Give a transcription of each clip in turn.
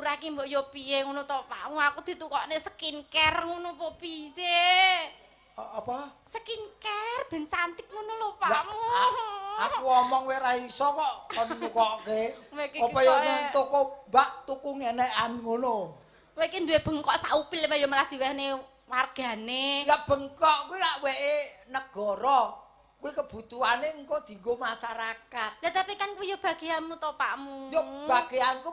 Lurah ki mbok yo piye ngono to, Pak? Aku ditukokne skincare ngono apa piye? Apa? Skincare ben cantik ngono lho, Pakmu. Aku omong kowe ra iso kok kon nukokke. Apa ya nang toko Mbak tuku ngenekan ngono. Kowe iki duwe bengkok saupil apa ya malah diwehne wargane. Lah bengkok kuwi lak weke negara. Kuwi kebutuhane engko dienggo masyarakat. Lah tapi kan kuwi ya bagianmu to, Pakmu. Yo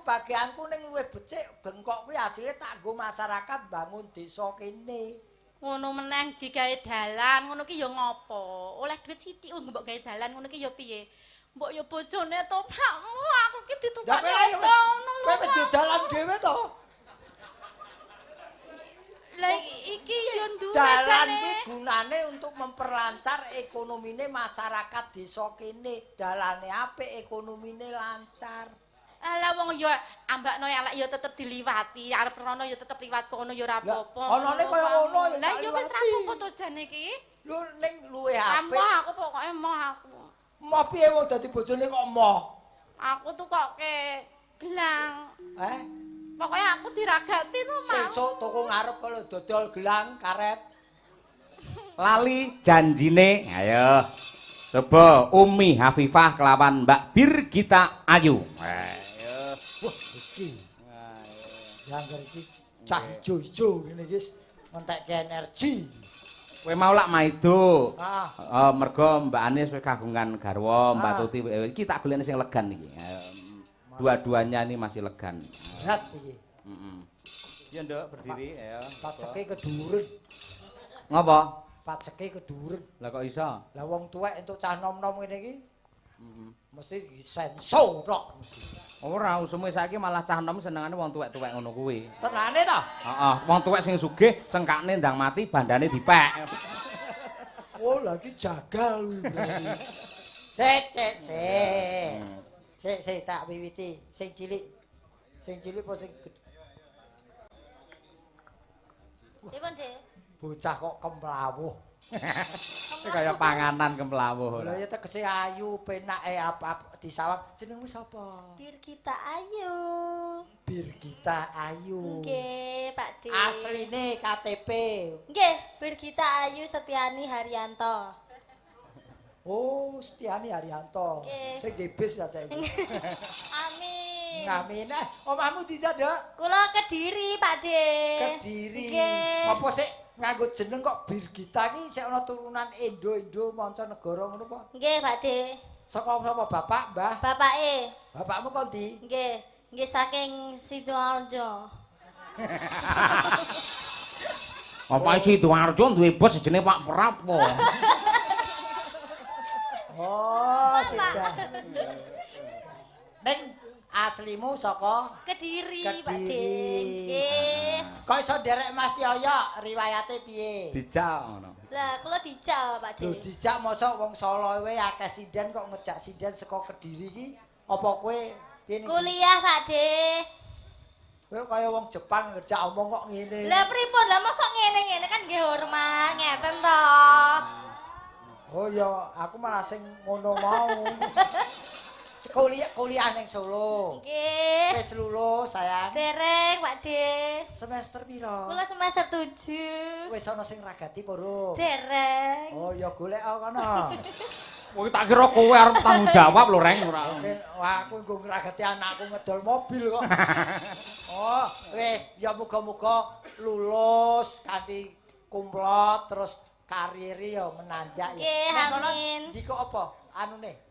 bagianku ning luwih becik bengkok kuwi asile tak nggo masyarakat bangun desa kene. Ngono meneh digawe dalan ngono ki ya ngopo? Oleh duit sithik mbok gawe dalan ngono ki ya piye? Mbok ya bojone to, Pakmu, aku ki ditukokne ngono lho. Kowe wis dalan dhewe to? Lah iki ya duwe dalan kuwi gunane untuk memperlancar ekonomine masyarakat desa kene. Dalane apik, ekonomine lancar. Alah wong ya ambakno elek ya tetep diliwati, arep rono ya tetep liwat kono ya ora apa-apa. Onone kaya ngono ya. Lah ya wis ra apa-apa to jane iki. Lho ning luwih apik. Emoh aku pokoke emoh aku. Emoh piye wong dadi bojone kok emoh? Aku tukoke gelang. Eh? Pokoknya aku diragati to, Mas. Sesuk toko ngarep kalau dodol gelang karet. Lali janjine. Ayo. Coba Umi Hafifah kelawan Mbak Birgita Ayu. Ayo. Wah, iki. Ayo. Iki cah ijo-ijo ngene iki ngentekke energi. Kowe mau lak maido. Heeh, mergo Mbak Anis wis kagungan garwa, Mbak Tuti iki tak golekne sing legan iki. Dua-duanya ini masih legan. Berat iki. Heeh. Iya, Nduk, berdiri, ayo. Paceke keduren. Ngopo? Paceke keduren. Lah kok iso? Lah wong tuwek entuk cah nom-nom ngene iki. Heeh. Mesti senso tok mesti. Ora, usume saiki malah cah nom senengane wong tuwek-tuwek ngono kuwi. Tenane ta? Heeh, wong tuwek sing sugih sengkakne ndang mati bandane dipek. Oh, lha iki jagal kuwi. Sik, sik, sik. Sik, sik tak wiwiti sing cilik. Sing cilik apa sing gedhe? Pripun, Dik? Bocah kok kemlawuh. Kaya panganan kemlawuh. Lha ya tegese ayu, penake apa disawang. Jenengmu sapa? Birgita Ayu. Birgita Ayu. Nggih, Pak D. Asline KTP. Nggih, Birgita Ayu Setiani Haryanto. Oh, Setiani Haryanto. Sing debis lah saiki. Amin. Amin. Omahmu ndi, Dok? Kula Kediri, Pak D. Kediri. Nggih. Apa sik nganggo jeneng kok Birgita iki sik ana turunan Indo-Indo mancanegara ngono apa? Nggih, Pak D. Saka sapa bapak, Mbah? Bapake. Bapakmu kok ndi? Nggih, nggih saking Sidoarjo. Apa Sidoarjo duwe bos jenenge Pak Prapto. Oh, sudah. Ning aslimu saka Kediri, Pak D. Nggih. Kok iso nderek Mas Yoyo riwayate piye? Dijak ngono. Lah, kula dijak, Pak D. Lho, dijak mosok wong Solo kowe akeh sinden kok ngejak sinden saka Kediri iki apa kowe piye? Kuliah, Pak D. Kowe kaya wong Jepang ngejak omong kok ngene. Lah pripun? Lah mosok ngene-ngene kan nggih hormat ngeten to. Oh ya, aku malah sing ngono mau. Kuliah ning Solo. Nggih. Wis lulus, sayang. Dereng, Pak D. Semester piro? Kula semester 7. Wis ana sing ragati apa urung? Dereng. Oh ya golek kono. Kowe tak kira kowe arep tanggung jawab lho, Reng, ora. Wah, aku nggo ngragati anakku ngedol mobil kok. Oh, wis ya muga-muga lulus kanthi kumlot terus karire ya menanjak ya. Nggih, amin. Jiko apa? Anune?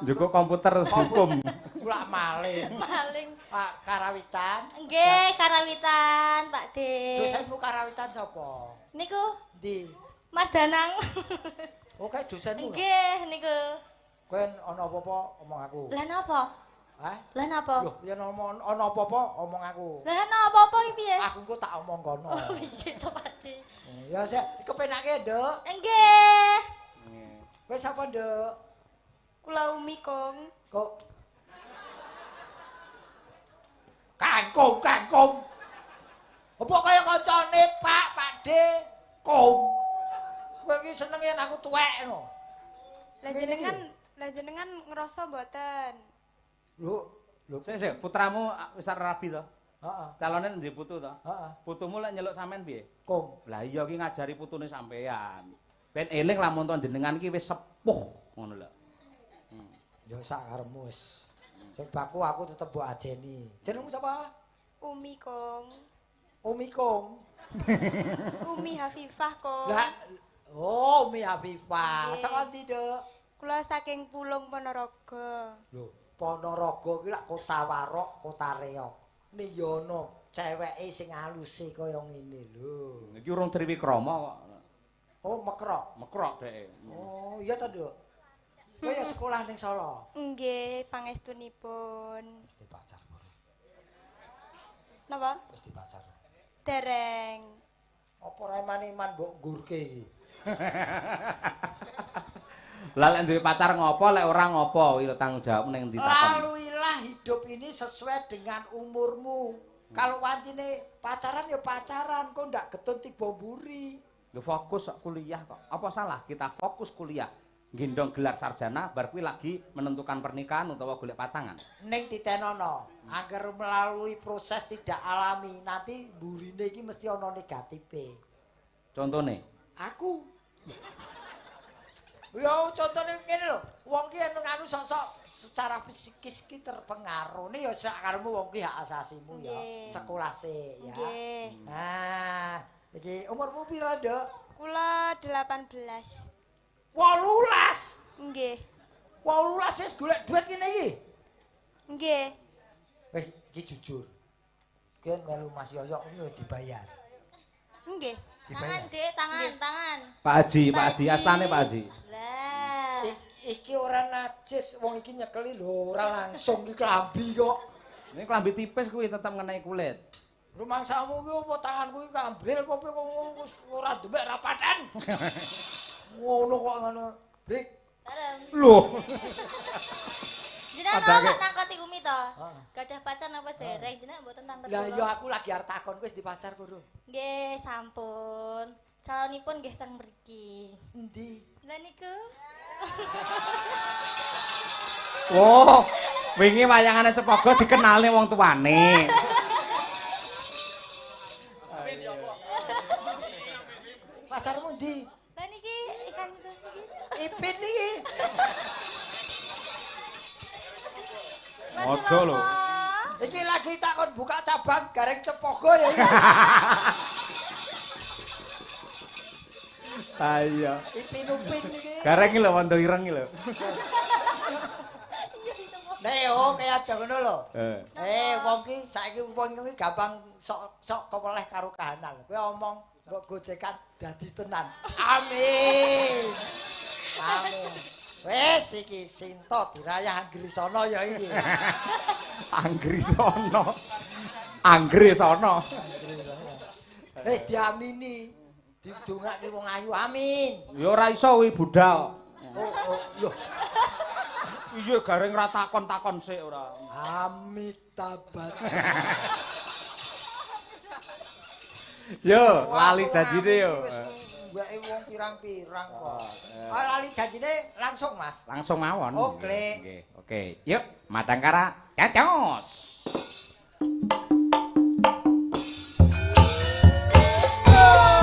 Jiko komputer hukum. Kulak maling. Maling. Pak Karawitan. Nggih, Karawitan, Pak D. Dosenmu Karawitan sapa? Niku. Ndi? Mas Danang. Oh, kae dosenmu. Nggih, niku. Kowe ana apa-apa omong aku. Lah napa? Hah? Lah napa? Loh, yen ana apa-apa omong aku. Lah ana apa-apa iki piye? Aku engko tak omong kono. Oh, piye to, Pak D? Ya sik, kepenake, Nduk. Nggih. Kowe sapa, Nduk? Kula Umi Kong. Kok Kangkung, kangkung. Apa kaya kancane Pak, Pak D? Kong. Kowe iki seneng yen aku tuwek ngono. Lah jenengan ngrasa mboten? Lho, lho sik sik, putramu wis arep rabi to? Heeh. Calone ndek putu to? Heeh. Putumu lek nyeluk sampean piye? Kong. Lah iya ki ngajari putune sampean. Ben eling lamun to jenengan ki wis sepuh ngono lho. Ya sak karepmu wis. Sing baku aku tetep mbok ajeni. Jenengmu sapa? Umi Kong. Umi Kong. Umi Hafifah Kong. Lah, oh Umi Hafifah. Nggih. Saka ndi, Duk? Kula saking Pulung Ponorogo. Lho, Ponorogo ki lak kota warok, kota reok. Ning yo ana ceweke sing aluse kaya ngene lho. Iki urung Triwikrama kok. Oh, mekrok. Mekrok dheke. Oh, iya ta, Nduk? Kowe ya sekolah ning Solo. Nggih, pangestunipun. Wis pacar baru. Napa? Wis dipacar. Dereng. Apa ora eman-eman mbok nggurke iki? Lah lek duwe pacar ngopo, lek ora ngopo, kuwi lho tanggung jawab ning ndi takon. Laluilah hidup ini sesuai dengan umurmu. Kalau wancine pacaran ya pacaran, kok ndak getun tiba mburi. Lho fokus kok kuliah kok. Apa salah kita fokus kuliah? Gendong gelar sarjana bar kuwi lagi menentukan pernikahan utawa golek pacangan. Ning titenono, agar melalui proses tidak alami, nanti mburine iki mesti ana negatife. Contone, Aku. Ya contone ngene lho, wong ki anu anu sok-sok secara psikis ki terpengaruh. Nih ya sak karepmu wong ki hak asasimu ya. Nggih. Sekolah sik ya. Nggih. Nah, iki umurmu pira, Nduk? Kula 18. 18. Nggih. 18 wis golek duit ngene iki. Nggih. Eh, iki jujur. Ki melu Mas Yoyok iki ya dibayar. Nggih. Tangan, Dek, tangan, tangan. Pak Haji, Pak Haji, astane Pak Haji. Lah. Iki ora najis, wong iki nyekeli lho, ora langsung iki klambi kok. Ini klambi tipis kuwi tetep ngenai kulit. Rumangsamu ki apa tanganku iki kambril apa piye kok wis ora demek ra paten. Ngono kok ngono. Brik. Dalem. Loh, Jenengan Padake. kok nangkoti Umi to? Gadah pacar napa dereng? Jenengan mboten tangket Lah kula. iya aku lagi arep takon kowe wis dipacar durung? Nggih, sampun. Calonipun nggih teng mriki. Endi? Lah niku. Oh, wingi wayangane Cepogo dikenalne wong tuane. Pacarmu endi? Lah niki ikan itu niki. Ipin iki. Mas Ojo lho. Sulopo. Iki lagi takon buka cabang gareng Cepogo ya iki. Ayo. Ipin upin iki. Gareng iki lho wondo ireng iki lho. Nek yo kaya aja ngono lho. Eh. Eh, wong ki saiki wong ki gampang sok-sok kepeleh karo kahanan. Kowe omong mbok gojekan dadi tenan. Amin. Amin. Wes iki Sinto dirayah Anggrisana ya iki. Anggrisono. Anggrisono. Eh diamini. Didongake wong ayu amin. Ya ora iso kuwi budal. Oh, oh, lho. Iya gareng ra takon-takon sik ora. Amitabh. Yo, lali janjine yo. Weke wong pirang-pirang kok. Ah lali janjine langsung, Mas. Langsung mawon. Oke. Nggih, oke. Yuk, Madangkara, cacos. Oh.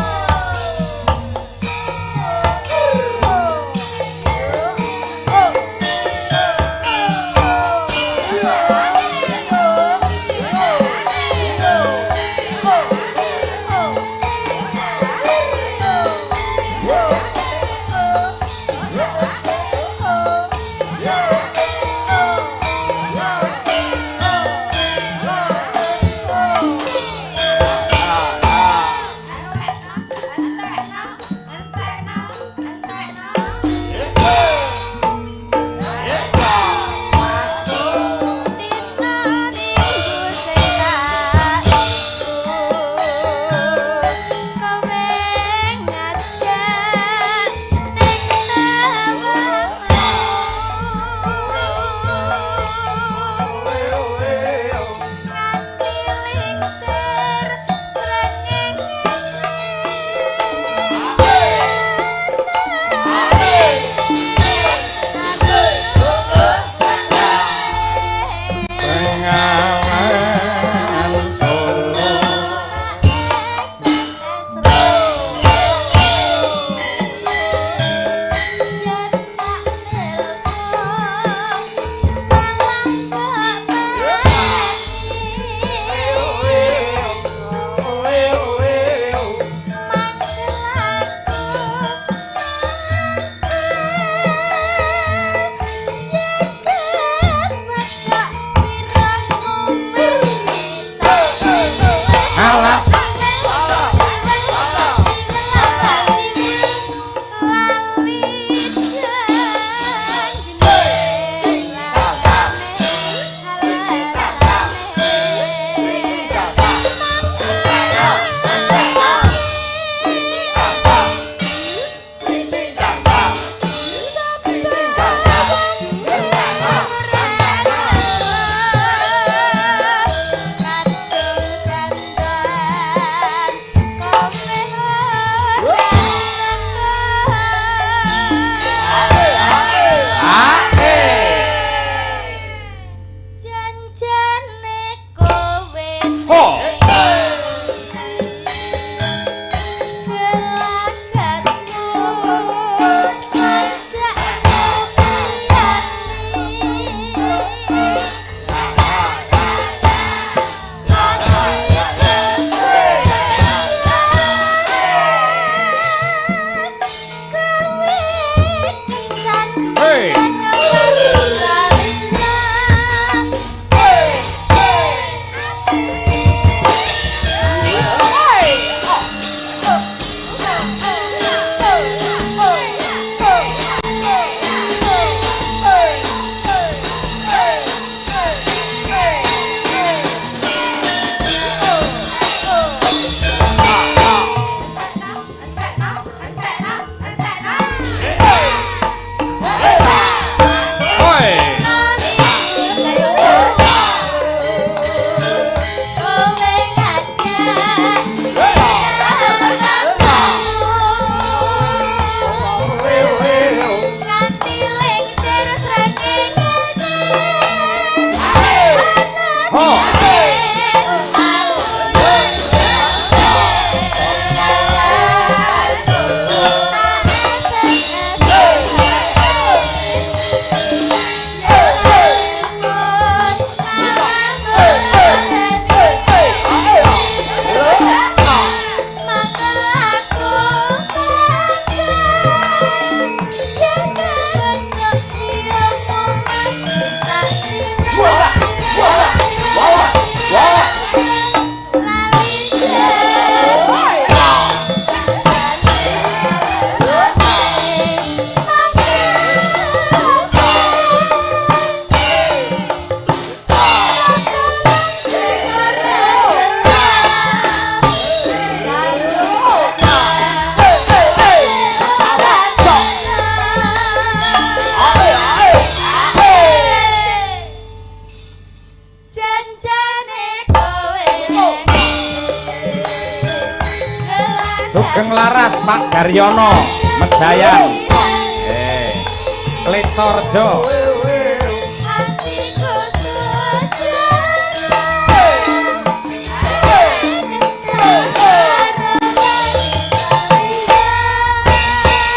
Sugeng Laras Pak Daryono Mejayan. Kletsorjo.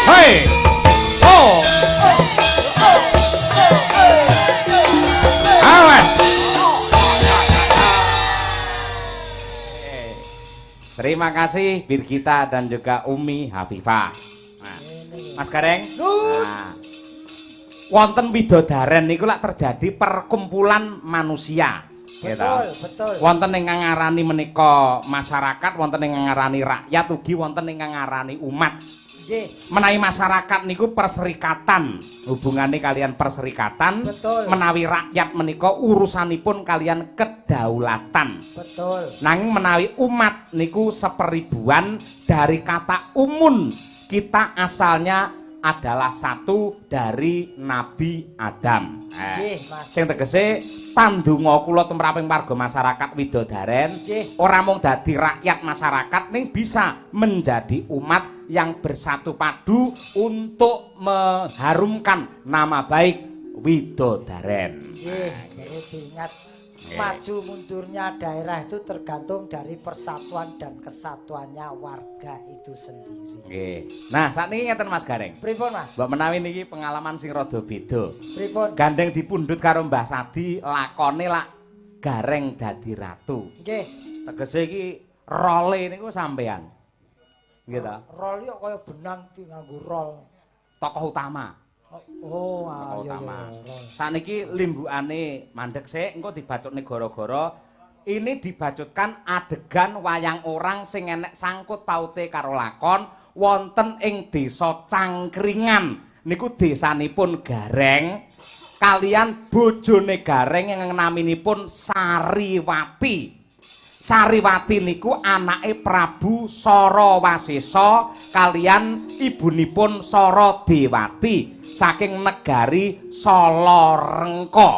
Hei. Oh. Awas. Terima kasih Birgita dan juga Umi Hafifah. Nah, Mas Gareng. Nah, wonten widodaren niku lak terjadi perkumpulan manusia. Betul, betul. Wonten ingkang ngarani menika masyarakat, wonten ingkang ngarani rakyat, ugi wonten ingkang ngarani umat. Nggih. Menawi masyarakat niku perserikatan, hubungane kalian perserikatan. Betul. Menawi rakyat menika urusanipun kalian kedaulatan. Betul. Nanging menawi umat niku seperibuan dari kata umun. Kita asalnya adalah satu dari Nabi Adam. Nggih, Mas. Sing tegese pandonga kula tumraping warga masyarakat Widodaren ora mung dadi rakyat masyarakat ning bisa menjadi umat yang bersatu padu untuk mengharumkan nama baik Widodaren. Nggih, perlu diingat maju mundurnya daerah itu tergantung dari persatuan dan kesatuannya warga itu sendiri. Nggih. Nah, sakniki ngeten Mas Gareng. Pripun, Mas? Mbok menawi niki pengalaman sing rada beda. Pripun? Gandeng dipundhut karo Mbah Sadi, lakone lak Gareng dadi ratu. Nggih. Tegese iki role niku sampean. Nggih ta? Rol yo kaya benang ki nganggo rol. Tokoh utama. Oh, tokoh iya, utama. Iya, Sakniki limbukane mandek sik, engko dibacutne gara-gara ini dibacutkan adegan wayang orang sing enek sangkut paute karo lakon wonten ing desa Cangkringan. Niku desanipun Gareng kalian bojone Gareng ingkang naminipun Sariwati. Sariwati niku anake Prabu Sarawasesa kalian ibunipun Saradewati saking negari Salarengka.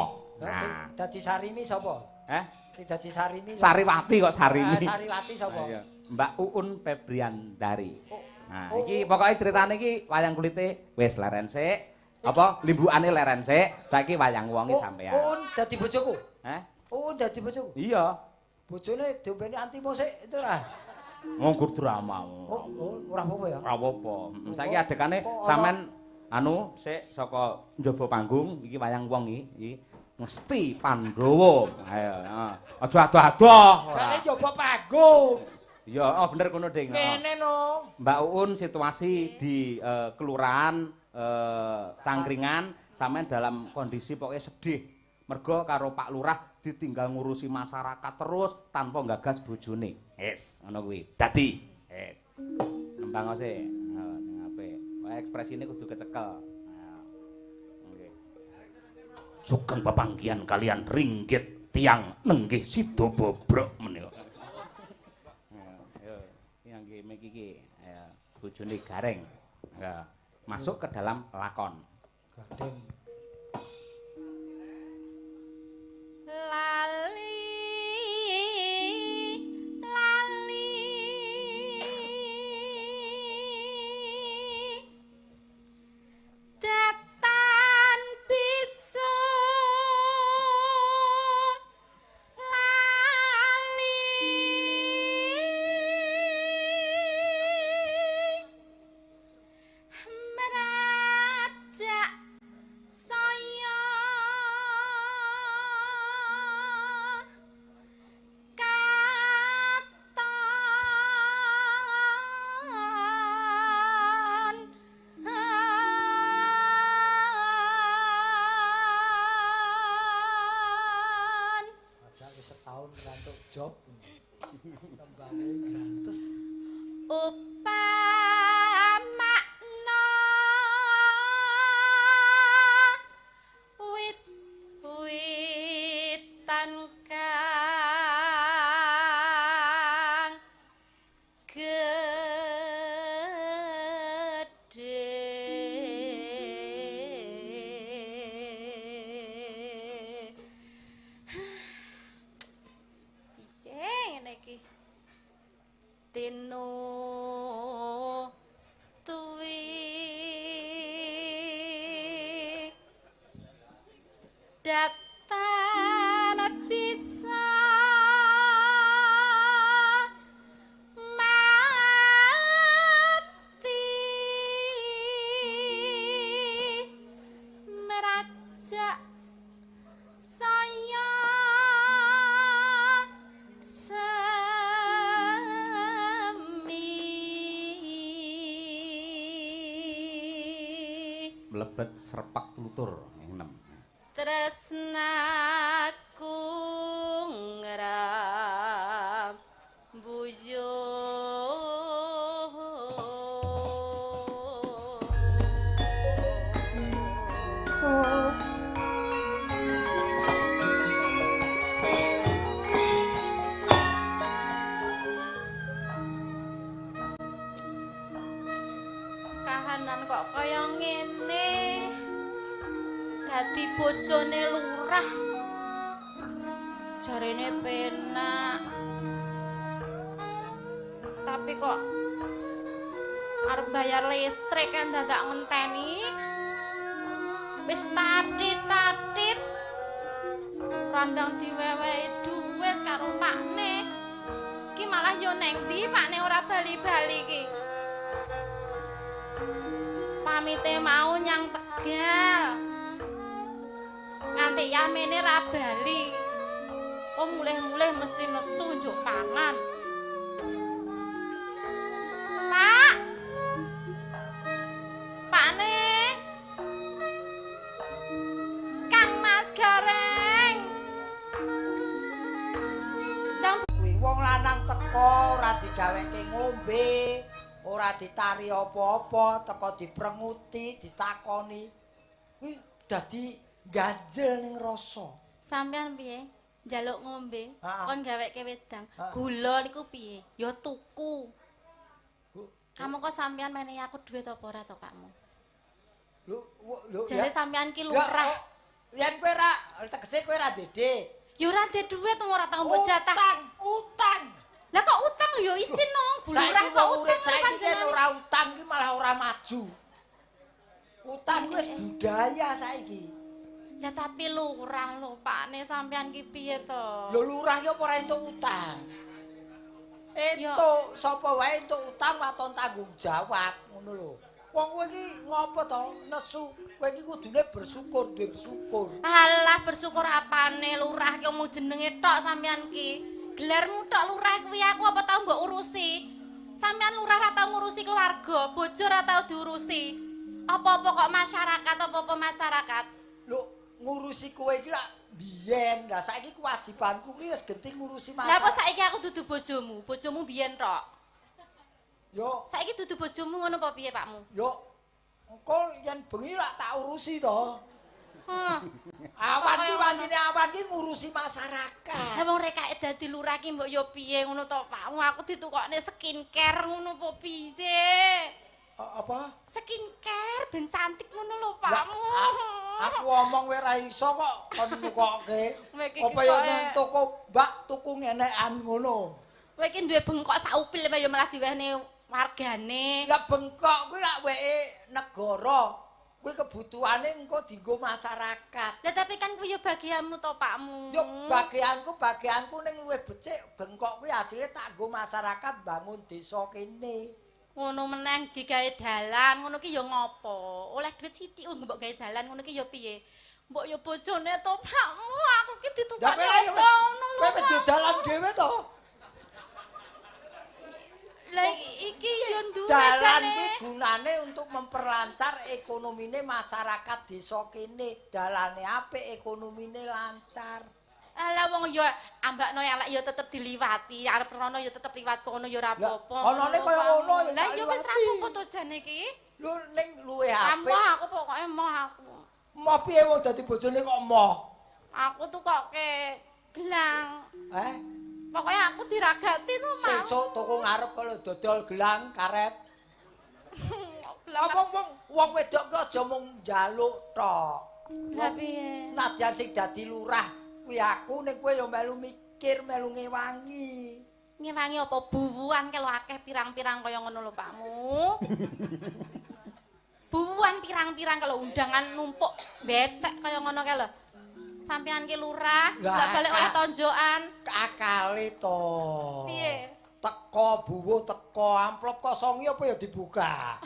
Nah, dadi Sarimi sapa? Eh? Sing dadi Sarimi sapa? Sariwati kok Sarimi. Sariwati sapa? Mbak Uun Febriandari. Nah, iki pokoke critane iki wayang kulite wis leren sik. Apa limbukane leren sik, saiki wayang wonge sampean. Uun dadi bojoku. Heh? Uun dadi bojoku. Iya. Bojone diombeni antimo sik itu ora. Nganggur drama. Oh, ora apa-apa ya. Ora apa-apa. Saiki adegane sampean anu sik saka njaba panggung iki wayang wong iki Ngesti Pandhawa. Ayo, aja ado-ado. Jane njaba panggung. Iya, oh bener kono, Ding. Kene no. Mbak Uun situasi di kelurahan Cangkringan sampean dalam kondisi pokoknya sedih. Mergo karo Pak Lurah ditinggal ngurusi masyarakat terus tanpa nggagas bojone. Wis, ngono kuwi. Dadi, wis. Nembang sik. Oh, sing apik. Wae ekspresine kudu kecekel. Nggih. Sugeng pepanggihan kalian ringgit tiang nenggih sida bobrok menika. Ayo, iki mik iki. Ayo, bojone Gareng. Ya, masuk ke dalam lakon. Gandeng. Lali lali datan bisa lali merajak saya Job nembane gratis upamakna wit-witan kang gedhe. Tinulung Mlebet srepak tlutur ing 6. Tresnaku ngrambuyung. Kahanan kok kaya ngene. Dadi bojone lurah. Jarene penak. Tapi kok arep bayar listrik kan dadak ngenteni. Wis tatit-tatit. Randang diwewehi duit karo pakne. Ki malah yo neng ndi pakne ora bali-bali ki. Pamite mau nyang Tegal. Nganti yamene ra bali. Kok mulih-mulih mesti nesu njuk pangan. Pak. Pakne. Kang Mas Gareng. Ndang Kuwi wong lanang teko ora digaweke ngombe, ora ditari apa-apa, teko diprenguti, ditakoni. Kuwi dadi ganjel ning rasa. Sampean piye? Njaluk ngombe, kon gaweke wedang. Gula niku piye? Ya tuku. Kamu kok sampean menehi aku duit apa ora to, Pakmu? Lho, lho. Jare sampean ki lurah. Yen kowe ora tegese kowe ora dede. Ya ora ndek duit wong ora tau mbok jatah. Utang, utang. Lah kok utang lho ya isin no. Bu lurah kok utang saiki yen ora utang ki malah ora maju. Utang wis budaya saiki. Ya tapi lurah lho, Pakne sampean ki piye to? Lho lurah ki apa ora entuk utang? Entuk, sapa wae entuk utang waton tanggung jawab ngono lho. Wong kowe iki ngopo to nesu? Kowe iki kudune bersyukur, duwe bersyukur. Alah bersyukur apane lurah ki omong jenenge tok sampean ki. Gelarmu tok lurah kuwi aku apa tau mbok urusi? Sampean lurah ra tau ngurusi keluarga, bojo ra tau diurusi. Apa-apa kok masyarakat, apa-apa masyarakat. Lho ngurusi kowe iki lak biyen. Lah saiki kewajibanku ki wis genti ngurusi masyarakat. Lah apa saiki aku dudu bojomu? Bojomu biyen tok. Yo, saiki dudu bojomu ngono apa piye, Pakmu? Yo, engko yen bengi lak tak urusi to. Heh. Awan ki wancine awan ki ngurusi masyarakat. Lah wong rekake dadi lurah ki mbok yo piye ngono to, Pakmu? Aku ditukokne skincare ngono apa piye? Apa? Skincare ben cantik ngono lho, Pakmu. Aku omong kowe ra iso kok kon nukokke. Apa yo nang toko Mbak tuku ngenekan ngono. Kowe iki duwe bengkok saupil apa yo malah diwehne wargane. Lah bengkok kuwi lak weke negara. Kuwi kebutuhane engko dienggo masyarakat. Lah tapi kan kuwi yo bagianmu to, Pakmu. Yo bagianku ning luwih becik bengkok kuwi asile tak nggo masyarakat bangun desa kene. Ngono meneh digawe dalan ngono ki yo ngopo? Oleh duit sithik mbok gawe dalan ngono ki yo piye? Mbok yo bojone to, Pakmu, aku ki ditukokne ngono lho. Kowe wis dalan dhewe to? Lah iki yo duwe dalan kuwi gunane untuk memperlancar ekonomine masyarakat desa kene. Dalane apik, ekonomine lancar. Alah wong yo ambakno elek yo tetep diliwati, arep rono yo tetep liwat kono yo ora apa-apa. Onone kaya ngono yo. Lah yo wis ra apa-apa to jane iki. Lho ning luwih apik. Moh aku pokoke moh aku. Moh piye wong dadi bojone kok moh? Aku tukoke gelang. Eh? Pokoknya aku diragati to, Mas. Sesuk toko ngarep kalau dodol gelang karet. Apa wong wedok ki aja mung njaluk tok. Lah piye? Nadyan sing dadi lurah kuwi aku ning kowe ya melu mikir, melu ngewangi. Ngewangi apa buwuan ke lho akeh pirang-pirang kaya ngono lho, Pakmu. Buwuan pirang-pirang kalau undangan numpuk becek kaya ngono kae lho. Sampean ki lurah, gak balik oleh tonjokan. Akale to. Piye? Teko buwuh teko amplop kosong iki apa ya dibuka?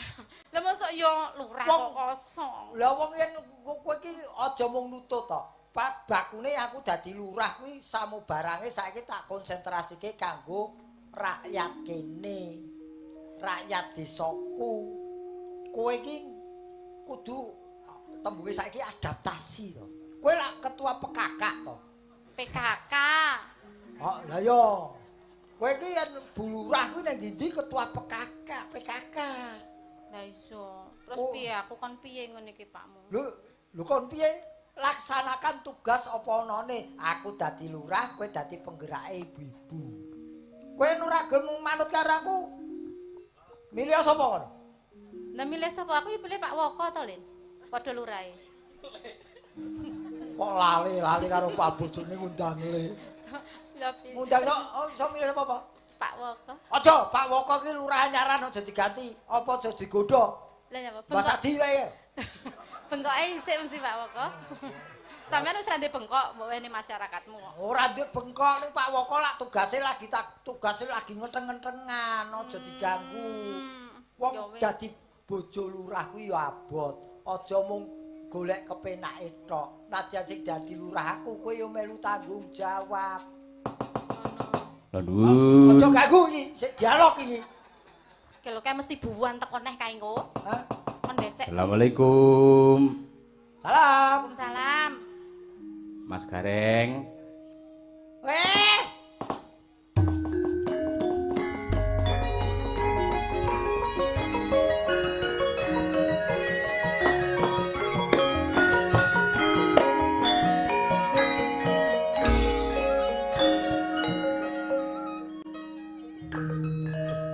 Lah mosok yo lurah kok kosong. Lah wong yen kowe iki aja mung nutut to. Bakune aku dadi lurah kuwi samubarange saiki tak konsentrasike kanggo rakyat kene. Rakyat desaku. Kowe iki kudu Tembunge saiki adaptasi to. Kowe lak ketua PKK to. PKK. Oh, lah yo. Kowe iki yen Bu Lurah kuwi nang ndi ketua PKK, PKK. Lah iso. Terus piye aku kon piye ngene iki Pakmu? Lho, lho kon piye? Laksanakan tugas apa anane. Aku dadi lurah, kowe dadi penggerake ibu-ibu. Kowe ora gelem manut karo aku. Milih sapa kono? Lah milih sapa? Aku ya pilih Pak Woko to, Lin. Padha lurahe. Kok lali-lali karo Pak bojone ngundang le. Lah pilih. Ngundang kok iso milih sapa, Pak? Pak Woko. Aja, Pak Woko ki lurah anyaran aja diganti, apa aja digodha. Lah nyapa? Mbak Sadi wae. Bengkoke isik mesti Pak Woko. Sampeyan wis ra ndek bengkok mbok wene masyarakatmu kok. Ora ndek bengkok ning Pak Woko lak tugase lagi tak tugase lagi ngenteng-ngentengan, aja diganggu. Wong dadi bojo lurah kuwi ya abot. Aja mung golek kepenake tok. Nadyan sing dadi lurah aku kowe ya melu tanggung jawab. Ngono. Aja ganggu iki, sik dialog iki. Ki lho kae mesti buwan teko neh kae engko. Hah? Kon becek. Assalamualaikum. Salam. Waalaikumsalam. Mas Gareng. Weh.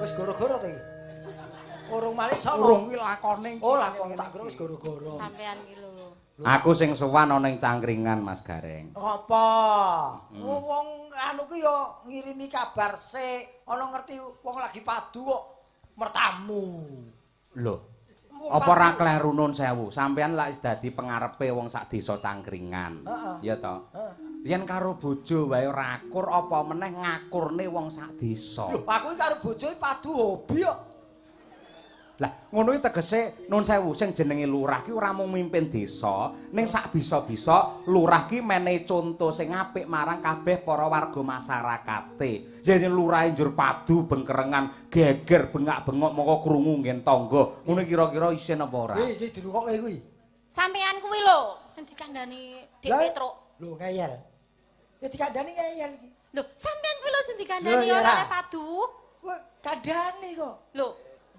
Wis goro-goro to iki. Urung malik sapa? Urung kuwi lakone. Oh, lakon tak kira wis goro-goro. Sampean ki lho. Aku sing sowan ana ning Cangkringan Mas Gareng. Apa? Wong anu ki ya ngirimi kabar sik, ana ngerti wong lagi padu kok mertamu. Lho. Apa ora kleru nun sewu? Sampeyan lak wis dadi pengarepe wong sak desa Cangkringan. Ya to? Yen karo bojo wae ora akur apa meneh ngakurne wong sak desa. Lho, aku iki karo bojo padu hobi kok. Lah, ngono iki tegese nun sewu sing jenenge lurah ki ora mung mimpin desa, ning sak bisa-bisa lurah ki menehi conto sing apik marang kabeh para warga masyarakate. Yen lurah njur padu bengkerengan, geger bengak-bengok mongko krungu nggen tangga. Ngono kira-kira isin apa ora? Kuwi iki dirungokke kuwi. Sampeyan kuwi lho sing dikandani Dik Petruk. Lho ngeyel. Ya dikandani ngeyel iki. Lho, sampeyan kuwi lho sing dikandani ora padu. Kuwi kandhani kok. Lho,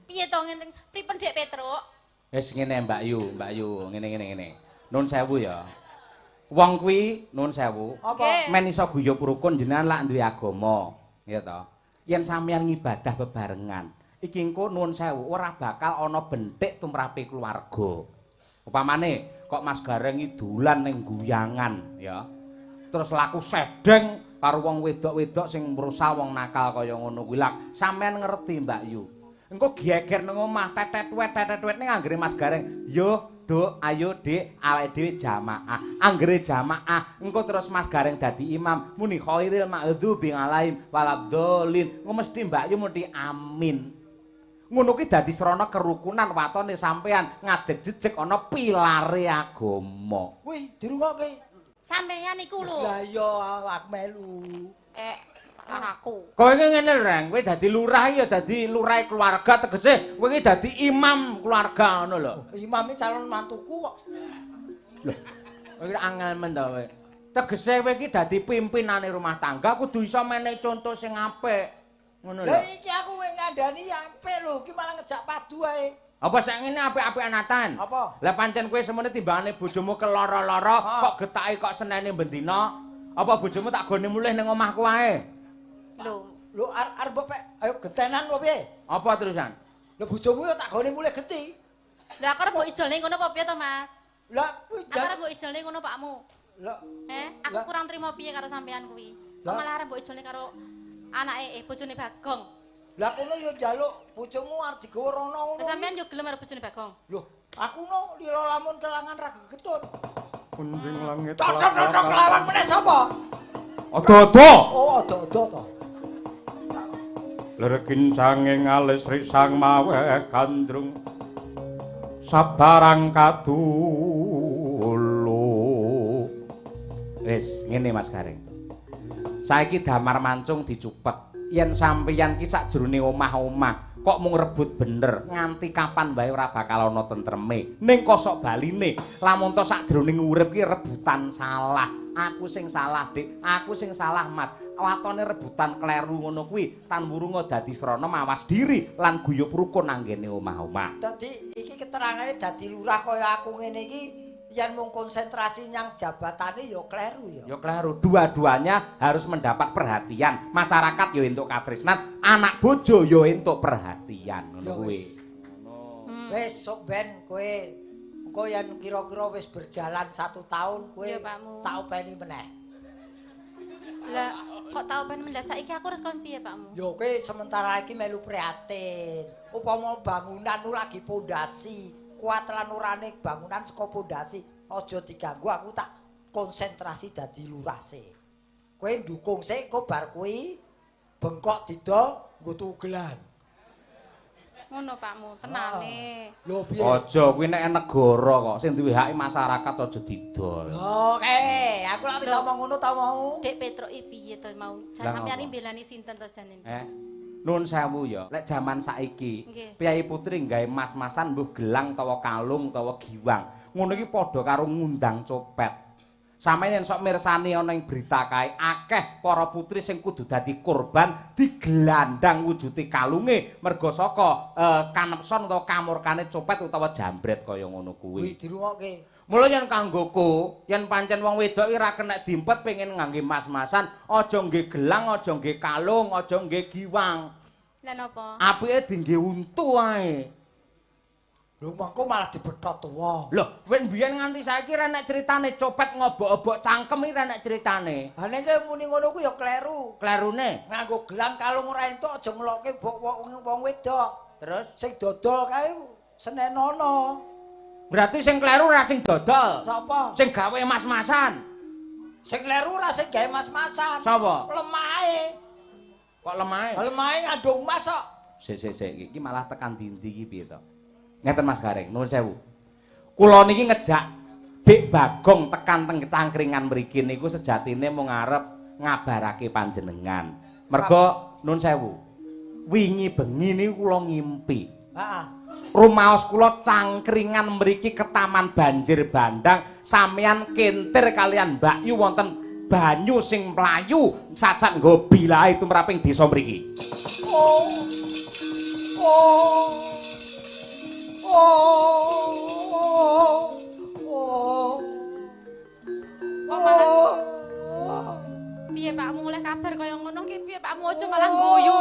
piye to ngene pripun Dik Petruk? Wis ngene Mbak Yu, Mbak Yu, ngene ngene ngene. Nun sewu ya. Wong kuwi nun sewu. Apa? Men iso guyub rukun jenengan lak duwe agama, ya to. Yen sampeyan ngibadah bebarengan, iki engko nun sewu ora bakal ana bentik tumrape keluarga. Upamane kok Mas Gareng iki dolan ning guyangan, ya. Terus laku sedeng karo wong wedok-wedok sing mrusa wong nakal kaya ngono kuwi lak. Sampeyan ngerti Mbak Yu. Engko geger nang omah tetet-tetet ning anggere Mas Gareng, "Yo, Duk, ayo Dik, awake dhewe jamaah." Anggere jamaah, engko terus Mas Gareng dadi imam, muni khairil maghdubi alaihim waladhdallin. Engko mesti Mbak Yu muni amin. Ngono kuwi dadi srana kerukunan watone sampean ngadeg jejeg ana pilare agama. Kuwi dirungokke. Sampeyan iku lho. Lah iya aku melu. Aku. Kowe iki ngene lho, Reng, kowe dadi lurah ya dadi lurah keluarga tegese kowe iki dadi imam keluarga ngono lho. Imame calon mantuku kok. Lho, kowe iki angel men to kowe. Tegese kowe iki dadi pimpinane rumah tangga kudu iso menehi conto sing apik. Ngono lho. Lah iki aku wis ngandani apik lho, iki malah ngejak padu ae. Apa sak ngene apik-apikan Natan? Apa? Lah pancen kowe semene timbangane bojomu keloro-loro kok getake kok senene bendina. Apa bojomu tak gone mulih ning omahku ae? Lho, lho arep mbok pek ayo getenan apa piye? Apa terusan? Lho bojomu ya tak gone mulih geti. Lah aku arep mbok ijolne ngono apa piye to, Mas? Lah kuwi aku arep mbok ijolne ngono pakmu. Lah aku kurang trimo piye karo sampean kuwi. Kok malah arep mbok ijolne karo anake bojone Bagong. Lah kono ya njaluk bojomu arep digawa rono ngono. Lah sampean yo gelem karo bojone Bagong. Lho, aku no lila lamun kelangan ra gegetun. Kunjing langit. Tok-tok lawang meneh sapa? Ada-ada. Oh, ada-ada to. Lerkin sanging alis risang mawe gandrung sabarang kadulu. Wis ngene Mas Gareng. Saiki damar mancung dicupet. Yen sampeyan ki sakjroning omah-omah kok mung rebut bener, nganti kapan wae ora bakal ana tentreme. Ning kosok baline, lamun to sakjroning urip ki rebutan salah. Aku sing salah, Dik. Aku sing salah, Mas. Watone rebutan kleru ngono kuwi tan wurunga dadi srana mawas diri lan guyub rukun anggene omah-omah. Dadi iki keterangane dadi lurah kaya aku ngene iki yen mung konsentrasi nyang jabatane ya kleru ya. Ya kleru. Dua-duanya harus mendapat perhatian. Masyarakat ya entuk katresnan, anak bojo ya entuk perhatian ngono kuwi. Wis sok ben kowe engko yen kira-kira wis berjalan 1 tahun kowe tak openi meneh. Lah kok tak openi meneh saiki aku harus kon piye Pakmu? Ya kowe sementara iki melu prihatin. Upama bangunan nu lagi pondasi, kuat lan orane bangunan saka pondasi aja diganggu, aku tak konsentrasi dadi lurah sik. Kowe ndukung sik, engko bar kuwi bengkok didol nggo tuku gelang. Ngono Pakmu, tenane. Lho piye? Aja kuwi nek negara kok sing duwe hak masyarakat aja didol. Lho kae, aku lak wis omong ngono ta mau. Dek Petruk iki piye to mau? Jan sampeyan mbelani sinten to jane? Nun sewu ya, lek jaman saiki, priyayi putri nggawe mas-masan mbuh gelang utawa kalung utawa giwang. Ngono iki padha karo ngundang copet. Sampeyan yen sok mirsani ana ing berita kae, akeh para putri sing kudu dadi korban digelandang wujude kalunge merga saka kanepson utawa kamurkane copet utawa jambret kaya ngono kuwi. Kuwi dirungokke. Mula yen kanggoku, yen pancen wong wedok iki ra kenek dimpet pengen ngangge mas-masan, aja nggih gelang, aja nggih kalung, aja nggih giwang. Lah napa? Apike dingge untu ae. Lho mengko malah dibethot wong. Lho, wis mbiyen nganti saiki ra nek critane copet ngobok-obok cangkem iki ra nek critane. Ha nek muni ngono ku ya kleru. Klerune nganggo gelang kalung ora entuk aja ngelokke wong wedok. Terus sing dodol kae senenono. Berarti sing kleru ora sing dodol. Sapa? Sing gawe mas-masan. Sing kleru ora sing gawe mas-masan. Sapa? Lemahe. Kok lemahe? Lemahe ngandung mas kok. Sik sik sik iki malah tekan dindi iki piye to? Ngeten Mas Gareng, nuwun sewu. Kula niki ngejak Dik Bagong tekan teng cangkringan mriki niku sejatine mung arep ngabarake panjenengan. Merga nuwun sewu. Wingi bengi niku kula ngimpi. Heeh. Rumaos kula cangkringan mriki ketaman banjir bandang, sampeyan kentir kalian Mbak Yu wonten banyu sing mlayu sajak nggo bilahe tumraping desa mriki. Oh. Oh. Oh. Oh. Kok malah piye Pakmu oleh kabar kaya ngono ki piye Pakmu aja malah guyu.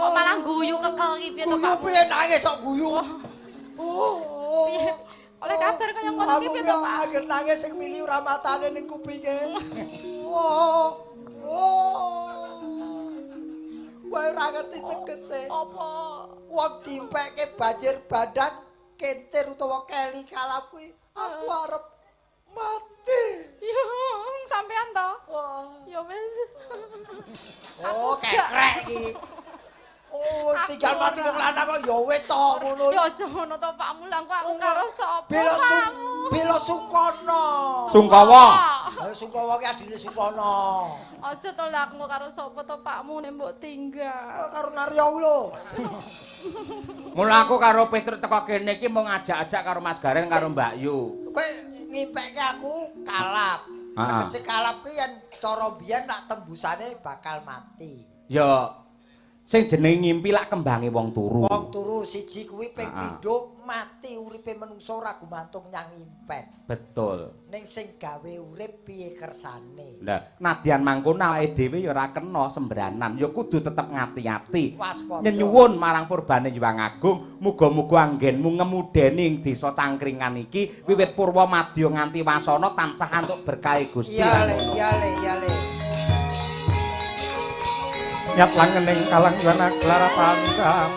Kok malah guyu kekel ki piye to Pakmu? Guyu piye nangis kok guyu. Oh. Piye oleh kabar kaya ngono ki piye to Pak? Aku nangis sing mili ora matane ning kupinge. Oh. Oh. Wae ora ngerti tegese. Apa? Wong dimpekke banjir bandang kentir utawa keli kalap kuwi aku arep mati. Ya, sampean to? Ya wis. Oh, kekrek iki. Oh, tinggal mati wong lanang kok ya wis to ngono. Ya aja ngono to Pakmu, lah kok aku karo sapa? Bela Sungkono. Sungkawa. Lah Sungkawa ki adine Sungkono. Aja to lah aku karo sapa to Pakmu nek mbok tinggal. Karo Naryo lho. Mula aku karo Petruk teko kene iki mung ngajak-ajak karo Mas Gareng karo Mbak Yu. Kowe ngimpekke aku kalap. Tegese kalap kuwi yen cara biyen nak tembusane bakal mati. Ya sing jenenge ngimpi lak kembange wong turu. Wong turu siji kuwi ping pindho mati uripe menungso ora gumantung nyang impen. Betul. Ning sing gawe urip piye kersane. Lah, nadyan mangkono awake dhewe ya ora kena sembranan, ya kudu tetep ngati-ati. Nyenyuwun marang purbane Hyang Agung, muga-muga anggenmu ngemudeni ing desa Cangkringan iki wiwit purwa madya nganti wasana tansah antuk berkahe Gusti. Iya le, iya le, iya le. Nyat langening kalang yuwana klara pangkam.